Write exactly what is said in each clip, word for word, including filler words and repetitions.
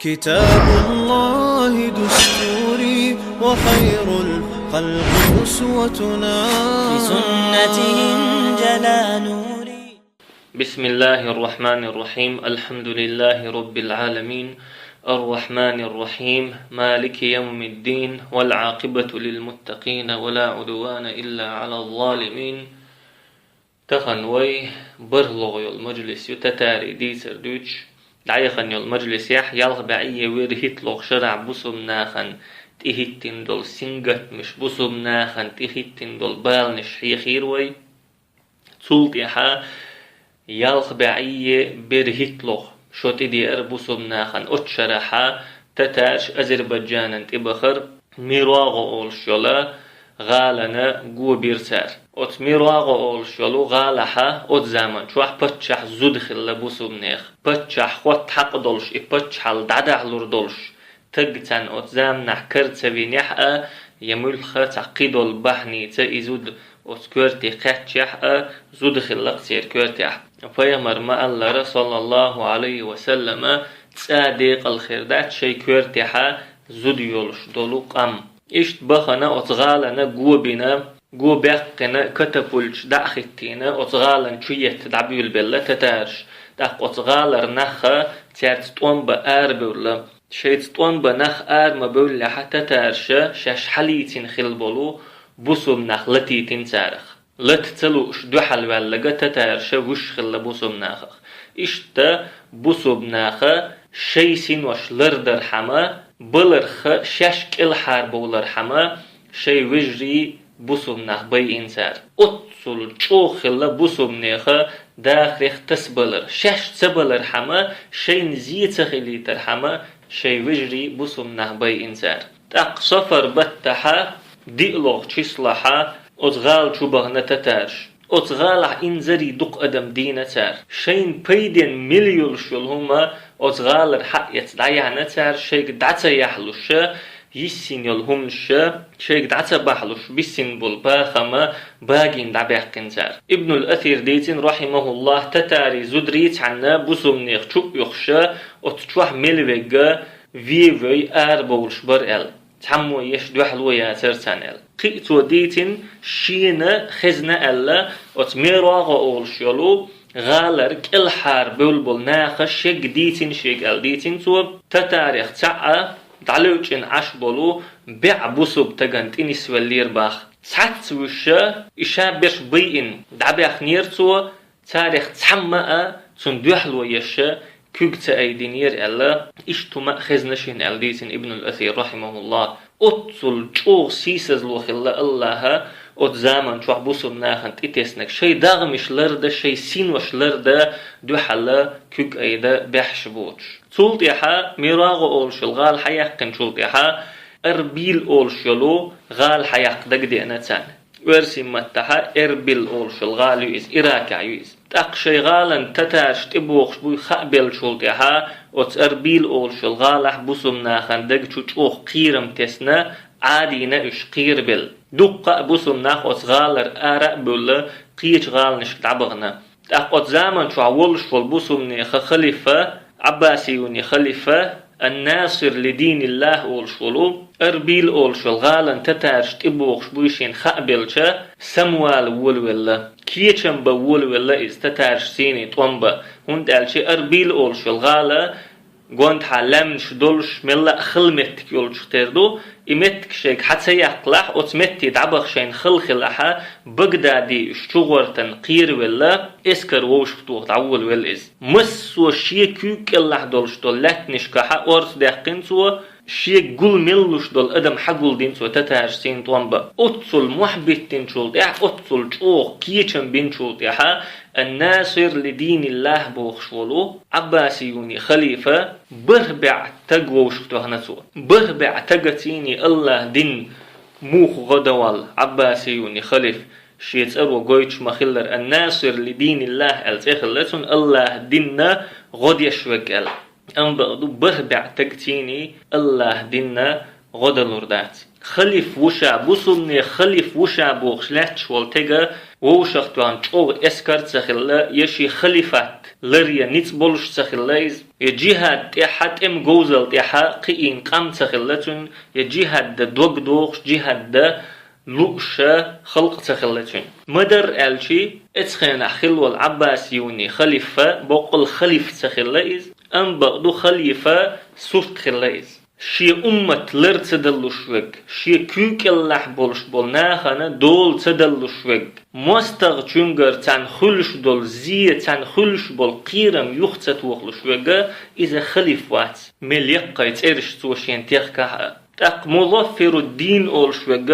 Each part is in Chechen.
كتاب الله دستوري وخير الخلق أسوتنا. بسنته انجلى نوري. بسم الله الرحمن الرحيم. الحمد لله رب العالمين. الرحمن الرحيم. مالك يوم الدين. والعاقبة للمتقين ولا عدوان إلا على الظالمين. Тахан вай бархӀлагӀа йола мажлис ю, татарий дийцар дуьйцуш, дӀаяхана йола мажлисехь ялх бӀаьи берхӀитталгӀа шарахь бусулба нахана тӀехӀиттина долу сингаттамаш, бусулба нахана тӀехӀиттина долу баланаш хьехийра вай. Цул тӀаьхьа ялх бӀаьи берхӀитталгӀа шо тӀедеара бусулба нахана. Оцу шарахь татараш Азербайджанан тӀебахара МирогӀа олуш йолу гӀалана го бира цара. Оцу МирогӀа олуш йолу гӀалахь оцу заман чохь паччахь зуда хилла бусулба нехан. Паччахь хотта хьакъ долуш, и паччахьалла дӀадахьалур долуш, таг царна оцу заманахь кара ца винехь а, я муьлхха цхьа кхидолу бахьаница и зуда оцу коьрте кхаьччехь а, зуда хилла-кх церан коьртехь. Пайхамара ма-аллара, саллаллаху Ӏалайхи ва саллама, цкъа декъала хир дац шайн коьртехь зуда йолуш долу къам. Иштта бахана оцу гӀалана го бина, го баьккхина, катапульташ дӀа а хӀиттийна, оцу гӀалана чу етта дӀабуьйлабелла татараш. ТӀаккха оцу гӀалара нах цаьрца тӀом бан арабевлла. Шайца тӀом бан нах ара ма бевллехь, татараша шаьш хьалийцина хилла болу бусулба нах латийтина царах. Лата ца лууш дуьхьалваьлларг татараша вуьш хилла бусулба нахах. Иштта бусулба наха шайн синош лардархьама, баларх шаьш кӀелхьарбовлархьама, шайн вежарий бусулба нах байина цара. Оццул чӀогӀа хилла бусулба нехан дахарех тасабалар. Шаьш ца балархьама, шайна зе ца хилийтархьама, шайн вежарий бусулба нах байина цара. ТӀаккха сафар баттахь диълагӀчу числохь оцу гӀала чу бахана татараш. Оцу гӀалахь инзаре дукха адам дийна цара. Шайна пайденна мила йолуш йолу хӀума оцу гӀалара хьаэца дӀаяьхьна цара, шайга дӀа ца яхьалуш, йиссина йолу хӀуманаш шайга дӀа ца бахьалуш, бисина болу бахам багийна дӀабаьккхина цара. Ибнуль Асира дийцина, рахьимахуллахь, татарий зударий цхьаьна бусулба нехан чу а оьхуш, оцу чохь мила верг вен вой арабовлуш бара аьлла. Цхьаммо еш дуьхьало яцара царна аьлла. Кхин а цо дийцина, шена хезна аьлла, оцу МирогӀа олуш йолу гӀалара кӀелхьарбевлла болу наха шега дийцина шега аьлла дийцина цо, татарех цхьаъ а дӀалевчӀина Ӏаш болу бӀе бусулба стагана тӀенисвеллера боху. Цхьацца вуьйш, и ша берш байина дӀабаьхнера цо, царех цхьамма а цунна дуьхьало еш куьг ца айдинера аьлла, иштта хӀума а хезна шена аьлла дийцина Ибнуль Асира, рахьимахуллахь. Оццул чӀогӀа сийсазло хилла Аллахьа оцу заман чохь бусулба нахана тӀетеснарг, шайн догӀмаш лардан, шайн синош лардан дуьхьал куьг айдан баьхьаш боцуш. Цул тӀаьхьа МирогӀа олуш йолу гӀала хьаяьккхинчул тӀаьхьа Арбил олуш йолу гӀала хьаяккха дагадеана царна. Оьрсийн маттахь Эрбил олуш йолу гӀала ю иза, Иракехь ю иза. ТӀаккха шайн гӀалана татараш тӀебогӀуш буй хаабеллачул тӀаьхьа, оцу Арбил олуш йолу гӀалахь бусулба нахана даг чу чӀогӀа кхерам тесна, Ӏадийна уьш кхерабелла. Дуккха а бусулба нах оцу гӀалара ара а бевлла, кхечу гӀаланашка дӀабахана. ТӀаккха оцу заман чохь волуш волу бусулба нехан халифа, Ӏаббасиюний халифа, Ан-Насир ли диниллахь олуш волу, Арбил олуш йолу гӀалана татараш тӀебогӀуш буй шена хаабелча, самавала волавелла. Кечам бан волавелла иза, татараш цуьнан тӀом бан, хӀунда аьлча Арбил олуш йолу гӀала гонаха лаьмнаш долуш, мелла а хала меттиг йолчух тера ду. И меттиг шайга хьа ца яккхалахь, оцу метте дӀабаха шайна хала хилахь, Багдади уьш чугӀортан кхеравелла, эскар вовшахтоха дӀаволавелла иза. Массо а шен куьйга кӀеллахь долуш долу лаьттанашкахь орца даьккхина цо, шега гул мел луш долу адам хьагулдина цо татараш цуьнан тӀом бан. Оццул мохь биттинчул тӀаьхьа, оццул чӀогӀа кечам бинчул тӀаьхьа, Ан-Насир ли диниллахь бохуш волу Ӏаббасиюний халифа бархӀ бӀе стаг вовшахтоьхна цо. БархӀ бӀе стага цуьнан Аллахьан дин муха гӀо дан воллу Ӏаббасиюний халифа, шен цӀаро гойтуш ма-хиллара, Ан-Насир ли диниллахь аьлла цӀе хилла цунна, Аллахьан динна гӀо деш верг аьлла. Амма бакъду, бархӀ бӀе стага цуьнан Аллахьан динна гӀо далур дац. Халиф ву ша, бусулба нехан халиф ву ша бохуш лаьтташ волу стега вовшахтоьхна чӀогӀа эскар ца хилла, я шен халифат лар я ницкъ болуш ца хилла иза, я джихӀад тӀехьа, тӀема говзал тӀехьа кхиийна къам ца хилла цуьнан, я джихӀад дан дог дохуш, джихӀад дан лууш халкъ ца хилла цуьнан. Ма-дарра аьлча, оцу хенахь хилла волу Ӏаббасиюний халифа боккъал халифа ца хилла иза, амма бакъду халифа сурт хилла иза. Шен уммат лар ца даллуш верг, шен куьйга кӀелахь болуш болу нахана дола ца даллуш верг, мостагӀчуьнгара царна хуьлуш долу зе, царна хуьлуш болу кхерам юха ца тохалуш верг, иза халифа вац, мел яккхий цӀераш цо шена техкахь а. ТӀаккха Музаффируддин олуш верг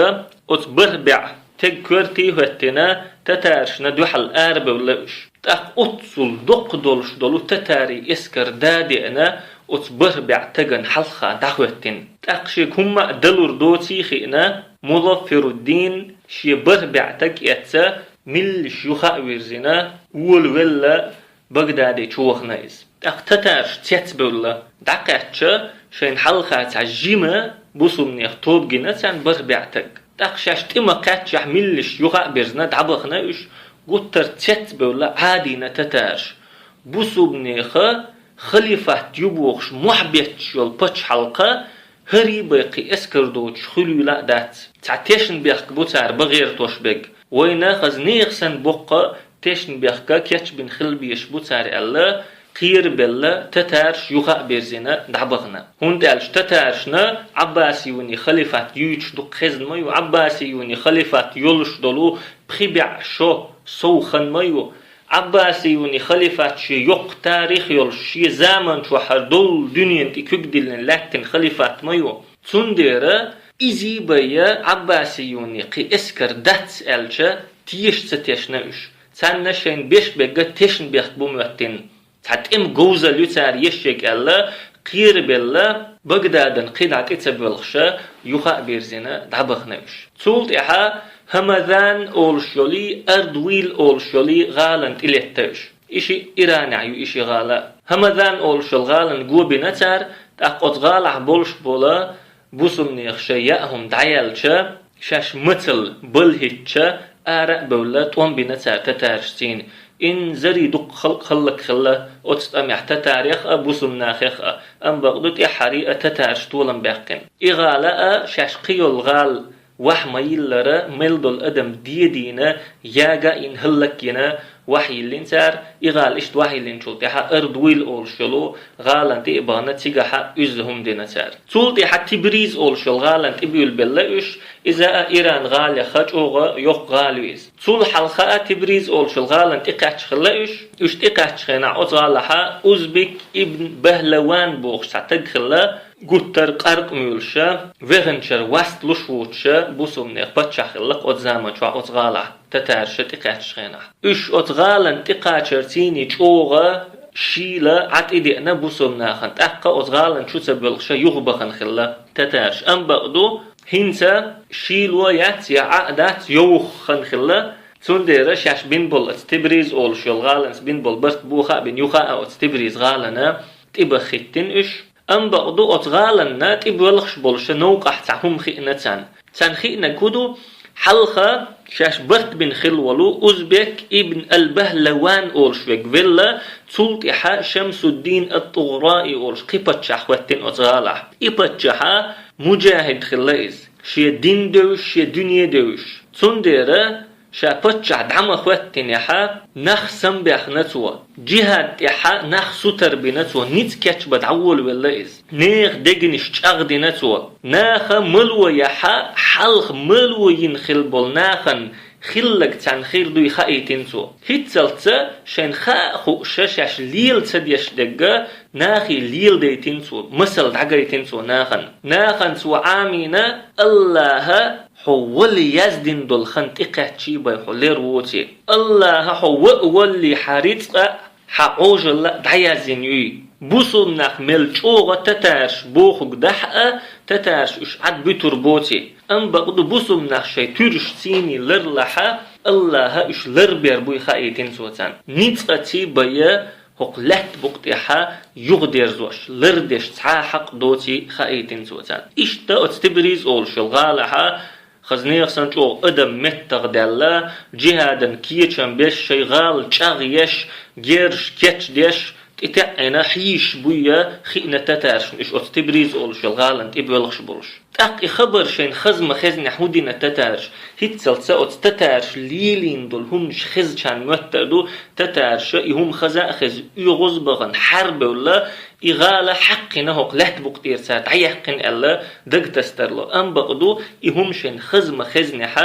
оцу бархӀ бӀе таг коьрте а хӀоьттина, татаршна дуьхьал арабевлла уьш. ТӀаккха оццул доккха долуш долу татарийн эскар да а деана, оцу бархӀ бӀе тагана хьалха дӀахӀоьттина. ТӀаккха шега хӀумма а далур доций а хиъна, Музаффируддин шен бархӀ бӀе таг эцца, милла йиш ю юха а вирзина, волавелла, Багдаде чу вахана иза. ТӀаккха татарш цецбевлла, дӀакхаьчча, шайна хьалха цхьа жима бусулбанех тоба гина царна бархӀ бӀе таг. ТӀаккха шаьш тӀе ма-кхаьччахь, милла йиш ю юха а бирзина, дӀабахана уьш, гуттар а цецбевлла, Ӏадийна татарш. Бусулбанеха халифат ю бохуш мохь бетташ йолу пачхьалкх хӀара бен кхин эскар доцуш хуьлийла а дац. Цхьа тешнабехк бу цара бан гӀертош берг. Вайна хаза нехан санна боккха тешнабехк кечбина хила безаш бу цара аьлла, кхерабелла, татарш юха а бирзина дӀабахана. ХӀунда аьлча татаршна Ӏаббасиюний халифат юьйцуш дукха хезна ма ю, Ӏаббасиюний халифат йолуш долу пхи бӀе шо сов хан ма ю, Ӏаббасиюний халифат шен йоккха тарих йолуш, шен заман чохь хӀара долу дуьненан тӀе куьг диллина лаьттина халифат ма ю. Цундела изий бен Ӏаббасиюний кхин эскар дац аьлча, теша ца тешна уьш. Царна шайна беш берг тешнабехк бу моьттина. Цхьа тӀема говзалла ю цара еш ерг аьлла, кхерабелла, Багдадан кхин дӀа тӀе ца боьлхуша, юха а бирзина дӀабахана уьш. Цул тӀаьхьа Хьамазан олуш йолий, Ардвил олуш йолий гӀалана тӀе летта уьш. И шиъ Иранехь ю, и ши гӀала. Хьамазан олуш йолу гӀалана го бина цара, тӀаккха оцу гӀалахь болуш болу бусулбанех шайн яа хӀума дӀаяьлча, шаьш мацалла балхӀиттича, ара а бевлла, тӀом бина цара татаршцийна. Инзаре дуккха халкъ хӀаллакьхилла оцу тӀамехь татарех а, бусулбанех а, амма бакъду тӀаьххьара а татарш толам баьккхина. И гӀала а, шаьш кхин йолу гӀала вахь ма-йиллара, мел долу адам дедийна, яга а йина, хӀаллакьйина, вахь йиллина цара, и гӀала иштта вахь йиллинчул тӀаьхьа Ардвил олуш йолу гӀалана тӀе а бахана, цигахь а уьзза хӀума дина цара. Цул тӀаьхьа Тибриз олуш йолу гӀалана тӀе буьйлабелла уьш, иза а Иран гӀалех чӀогӀа йоккха гӀала ю иза. Цул хьалха а Тибриз олуш йолу гӀалана тӀе кхаьчча хилла уьш, уьш тӀе кхаьчча хенахь оцу гӀалахь Узбек ибн Бахлаван бохуш цхьа таг хилла, гуттар а къаркъа муьйлуша, веханчара васт луш воцуша, бусулбанех паччахь хилла-кх оцу заман чохь оцу гӀалахь, татарша тӀе кхаьчча хенахь. Уьш оцу гӀалана тӀе кхачарцийний чӀогӀа шийла Ӏа тӀе деана бусулбанахана, тӀаккха оцу гӀалана чу ца боьлхуша юхабахана хилла татарш. Амма бакъду, хӀинца шийла яц я Ӏа а дац, йовха хан хилла, цундела шаьш бина болу оцу Тибриз олуш йолу гӀаланца бина болу барт боха а бина, юха а оцу Тибриз гӀалана тӀе баххийтина уьш. Амма бакъду, оцу гӀаланна тӀе боьлхуш болуша новкъахь цхьа хӀума хиъна царна. Царна хиънарг хӀун ду? Хьалха шаьш барт бина хилла волу Узбек ибн ал-Бахлаван олуш верг велла, цул тӀаьхьа Шамсуддин ат-ТӀугъраи олуш кхин паччахь хӀоьттина оцу гӀалахь. И паччахь муджахид хилла иза, шен дин девзаш, шен дуьне девзаш. Цундела ша паччахь дӀа ма хӀоьттинехь, нах самабаьхна цо, джихӀад тӀехь нах сутара бина цо, ницкъ кечбан дӀаволавелла иза. Нехан дегнаш чӀагӀдина цо. Наха мало яхь, хьалха мало йина хилла болу нахана хилларг царна хир дуй хаийтина цо. ХӀинццалц шайна хаа а хууш, шаьш лела ца деш дерг нахе леладайтина цо, масал дӀагайтина цо нахана. Нахана цо Ӏамийна: «АллахӀа хьо вала яздина долу хан тӀекхаьччий бен хьо лер воций. АллахӀа хьо ваа воллий, хьан рицкъа а, хьан Ӏожалла а дӀаяздина юй». Бусулба нах мел чӀогӀа татарш бохург дахь а, татарш уьш Ӏад буьтур боций. Амма бакъду, бусулба нах шайн туьрашцийний ларлахь, АллахӀа уьш ларбер буй хаийтина цо царна. Ницкъаций бен хӀокху лаьтта букъа тӀехь юхадерзош, лардеш цхьа а хьакъ доций хаийтина цо царна. Иштта оцу Тибриз олуш йолу гӀалахь Хаза нехан санна чӀогӀа адам меттах даьлла, джихадан кечам беш, шоай гӀала чӀагӀъеш, герз кечдеш, тӀетаьӀӀина хьийзаш буй хиъна татарашна уьш оцу Тебриз олуш йолу гӀалана тӀе боьлхуш болуш. ТӀаккха и хабар шайна хаза ма хезнехь хӀун дина татараша? ХӀинццалц оцу татараша лелийна долу хӀуманаш хезачарна моьттур ду, татараша и хӀума хаза а хезна, оьгӀаз а бахана, хьарбевлла, и гӀала хьаькхна хӀокху лаьтта букъа тӀера цара дӀаяьккхина аьлла, дагтасдарло. Амма бакъ ду, и хӀума шайна хаза ма хезнехь,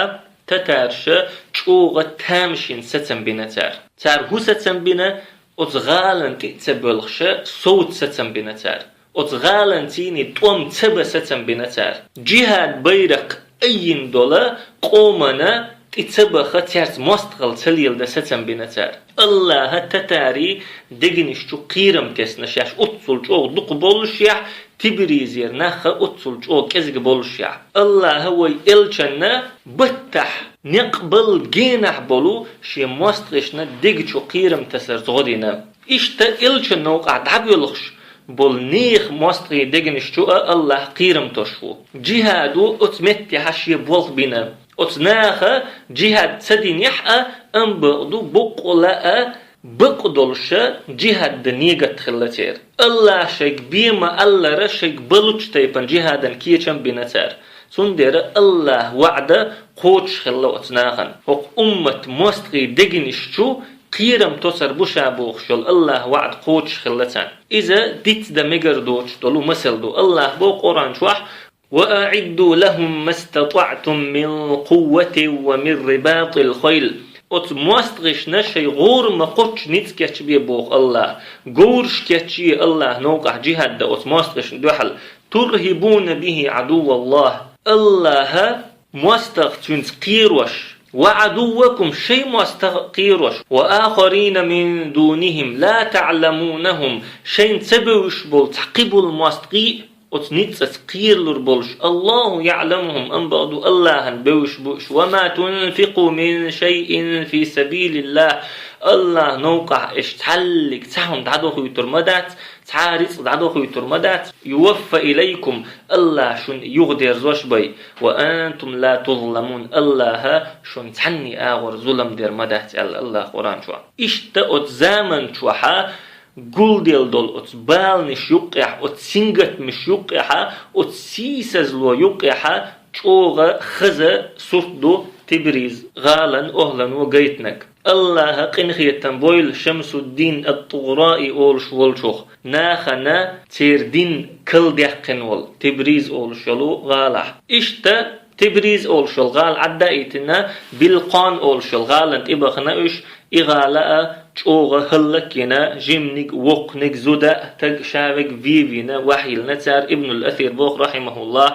татараша чӀогӀа тамашийна сацам бина цара. Цара хӀун сацам бина? Оцу гӀалана тӀе а ца боьлхуша, совца сацам бина цара. Оцу гӀаланций тӀом ца бан сацам бина цара. Джихад байракх айина долу къомана тӀе ца баха, цаьрца мостагӀалла ца леладан сацам бина цара. Аллаха татарийн дегнаш чу кхерам тесна шаьш оццул чӀогӀа дукха боллушехь, Тебризера нахха оццул чӀогӀа кӀезиг боллушехь. Аллаха вай элчанна баттахь, некъ балла генахь болу шен мостагӀашна дег чу кхерам тасарца гӀо дина. Иштта элчан новкъахь дӀабоьлхуш болу нехан мостагӀийн дегнаш чу а Аллах кхерам тосуш ву. Джихадо оцу меттехь шен болх бина. Оцу наха джихад ца динехь а, амма бакъ ду, бакъ а, бакъ долуша джихад дан нигат хилла церан. Аллах шайга бен ма-аллара, шайга балучу тайпана джихадан кечам бина цара. Цундела Аллах ваӀда кхочуш хилла оцу нахана. ХӀокху уммат мостагӀийн дегнаш чу кхерам тосар бу ша бохуш йолу Аллах ваӀда кхочуш хилла царна. Иза дицдан мегар доцуш долу масал ду. Аллах боху Къуръан чохь: «وأعدوا لهم ما استطعتم من قوة ومن رباط الخيل». Оцу мостагӀашна шайн гӀора ма-кхоччу ницкъ кечбе боху Аллах. Говраш кечъе Аллах новкъахь джихад дан оцу мостагӀашна дуьхьал. «ترهبون به عدو الله». Аллаха мостагӀа цуьнца кхерош, «وعدوكم», шайн мостагӀа а кхерош, «وآخرين من دونهم لا تعلمونهم», шайна ца бевзаш болу цхьа кхин болу мостагӀий а оцу ницкъаца кхералур болуш, «الله يعلمهم», амма бакъ ду, Аллахана бевзаш бу уьш, «وما تنفقوا من شيء في سبيل الله», Аллаха новкъахь аша цхьаллиг цхьа хӀума дӀадохуьйтур ма дац, цхьа а рицкъ дӀадохуьйтур ма дац, «يوف إليكم», Аллаха шуна юхадерзош бу, «وأنتم لا تظلمون», Аллаха шуна цхьанний агӀор зулам дер ма дац аьлла Аллаха Къуръан чохь. Иштта оцу заман чохьа гулделла долу оцу баланаш юккъехь, оцу сингаттамаш юккъехьа, оцу сийсазло юккъехьа чӀогӀа хаза сурт ду Тебриз гӀалан охӀлано гайтинарг. Аллаха къинхетам бойла Шамсуддин ат-ТӀугӀраи олуш волчух, нахана церан дин калдаьккхина волу Тебриз олуш йолу гӀалахь. Иштта Тебриз олуш йолу гӀала Ӏадда а йитина, Билкъан олуш йолу гӀалана тӀебахана уьш, и гӀала а чӀогӀа хӀаллакйина, жиманиг, воккханиг, зуда а, таг шаверг вевийна, ваьхьийна цара. Ибнул Асир боху, рахьимахуллах,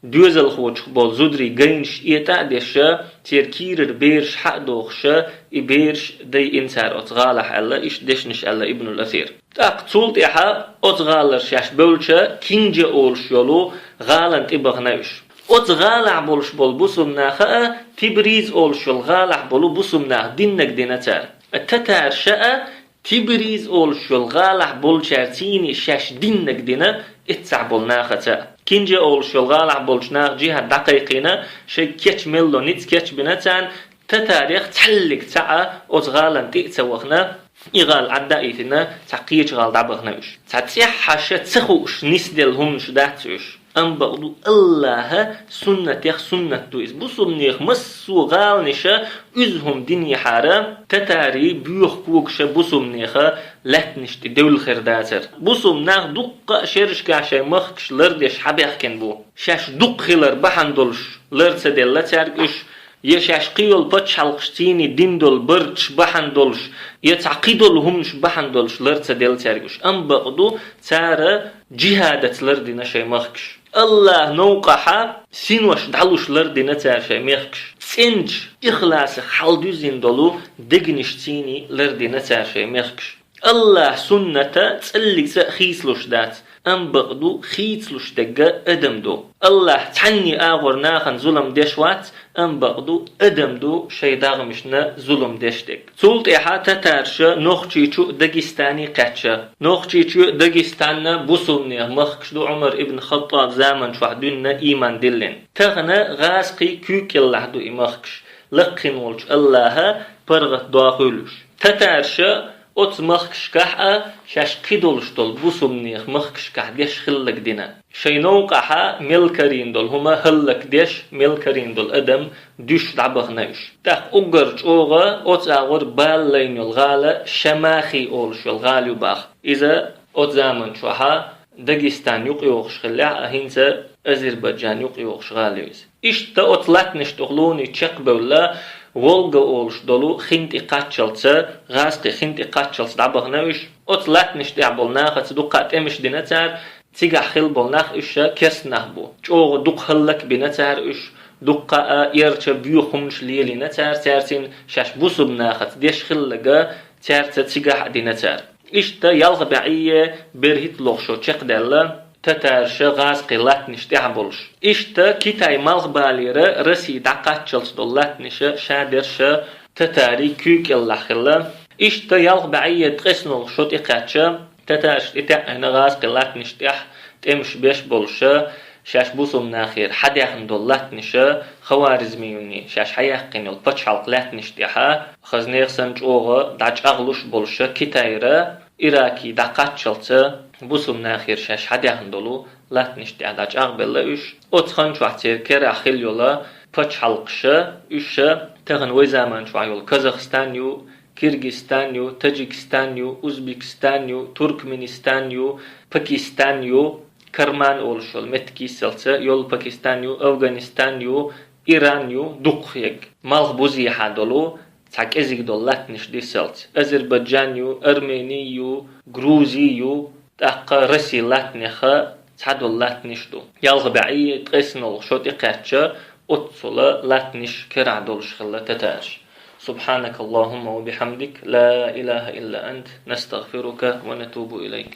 доьзалхочух болу зударий гайнаш этӀа а деша, церан кийрара бераш хьа а дохуша, и бераш дайина цара оцу гӀалахь аьлла, иштта дешнаш аьлла Ибнул Асир. ТӀаккха цул тӀаьхьа оцу гӀалара шаьш бевлча, Кинджа олуш йолу гӀалана тӀебахана уьш. Оцу гӀалахь болуш болу бусулба наха а, Тибриз олуш йолу гӀалахь болу бусулба наха диннаг дина цара. Татараша а, Тибриз олуш йолу гӀалахь болчаьрций шаьш диннаг дина эццахь болу нахаца а. Кинджа олуш йолу гӀалахь болчу наха джихад дӀакхайкхийна, шайга кечмелло ницкъ кечбина царна, татарех цхьаллиг цхьа а оцу гӀалана тӀе а ца вахана, и гӀала Ӏадда а йитина, цхьа кхечу гӀала дӀабахана уьш. Цхьа цӀеххьаша ца хууш нисделла хӀуманаш дац уьш. Амма бакъду, Аллаха суннатех суннат ду иза. Бусулбанех массо а гӀаланаша уьзза хӀума динехьара, татарий боьха когаша бусулбанеха лаьттанаш тӀе девлла хир дацара. Бусулба нах дуккха а шерашкахь шайн махкаш лардеш хьабаьхкина бу. Шаьш дукха хилар бахьана долуш лар ца делла цаьрга уьш, я шаьш кхийолу пачхьалкхашций дина долу барташ бахьана долуш, я цхьа кхидолу хӀуманаш бахьана долуш лар ца делла цаьрга уьш. Амма бакъду, цара джихадаца лардина шайн махкаш. Аллаха новкъахьа синош дӀалуш лардина цара шайн мехкаш. ЦӀеначу, ихласах хьалдуьзина долу дегнашций лардина цара шайн мехкаш. Аллаха сунната цӀаллица а хийцалуш дац. амма бакъду хийцалуш дерг адам ду. Аллахь цхьанне агӀор нахана зулам деш вац, амма бакъду адам ду шоай дегӀамашна зулам деш дерг. Цул тӀехьа татараш Нохчийчу, Дагестане кхаьча. Нохчийчу, Дагестан бусулба махкаш ду, Ӏумар ибн Хаттаб заман чохь дуьйна иман диллина. Тахан гӀазкхий куьйга кӀелахь ду и махкаш, лакхе волчу Аллахьа паргӀат дохуьйлуш. Татараш оцу махкашкахь а шаьш кхидолуш долу бусулба махкашкахь деш хилларг дина. Шайн новкъахь мел карийна долу хӀума хӀаллакдеш, мел карийна долу адам дуьсуш дӀабахана уьш. ТӀаккха уггар чӀогӀа оцу агӀор бала лайна йолу гӀала Шамахи олуш йолу гӀала ю боху. Иза оцу заман чохь Дагестан юкъайогӀуш хиллехь а, хӀинца Азербайджан юкъайогӀуш гӀала ю иза. Иштта оцу латтанаш тӀехула чекхбевлла, Волга олуш долу хин тӀе кхаччалца, гӀазкхи хин тӀе кхаччалца дӀабахана уьш. Оцу латтанаш тӀехь болу нахаца дуккха а тӀемаш дина цара, цигахь хилла болу нах уьш ша керста нах бу. ЧӀогӀа дукха хӀаллакбина цара уьш, дуккха а эрча боьха хӀуманаш лелийна цара, цаьрцин шаьш бусулба нахаца деш хилларг цаьрца цигахь а дина цара. Иштта ялх бӀе берхӀитталгӀа шо чекхдаьлла татараш гӀазкхи латтанаш тӀехь болуш. Иштта Китай малхбалера Росси дӀакхаччалц долу латтанаш ша дерш татарийн куьйга кӀелахь хилла. Иштта ялх бӀе ткъеснолгӀа шо тӀекхаьчча, татараш тӀетаьӀӀина гӀазкхи латтанаш тӀехь тӀемаш беш болуш, шаьш бусулба нахера хьадаьхна долу латтанаш, Хаваризмиюни шаьш хьаяьккхина йолу пачхьалкх латтанаш тӀехь, хаза нехан санна чӀогӀа дӀачӀагӀлуш болуш Китайра, Ираки дӀакхаччалца бусулба нахера шаьш хьадаьхна долу латтанаш тӀехь дӀачӀагӀбелла уьш. Оцу хан чохь церан керахь хилла йолу пачхьалкхаш, уьш ша, тахана вай заман чохь йолу Казахстан ю, Киргизстан ю, Таджикистан ю, Узбекистан ю, Туркменистан ю, Пакистан ю, Карман олуш йолу меттиг йисалца йолу Пакистан ю, Афганистан ю, Иран ю, дукхах ерг. Малхбузехьа долу цхьа кӀезиг долу латтанаш дисалц. Азербайджан ю, Армени ю, Грузи ю, тӀаккха Росси латтанеха цхьа долу латтанаш ду. Ялх бӀе ткъеснолгӀа шо тӀекхаьчча, оццула латтанаш керахь долуш хилла татараш. سبحانك اللهم وبحمدك، لا إله إلا أنت، نستغفرك ونتوب إليك.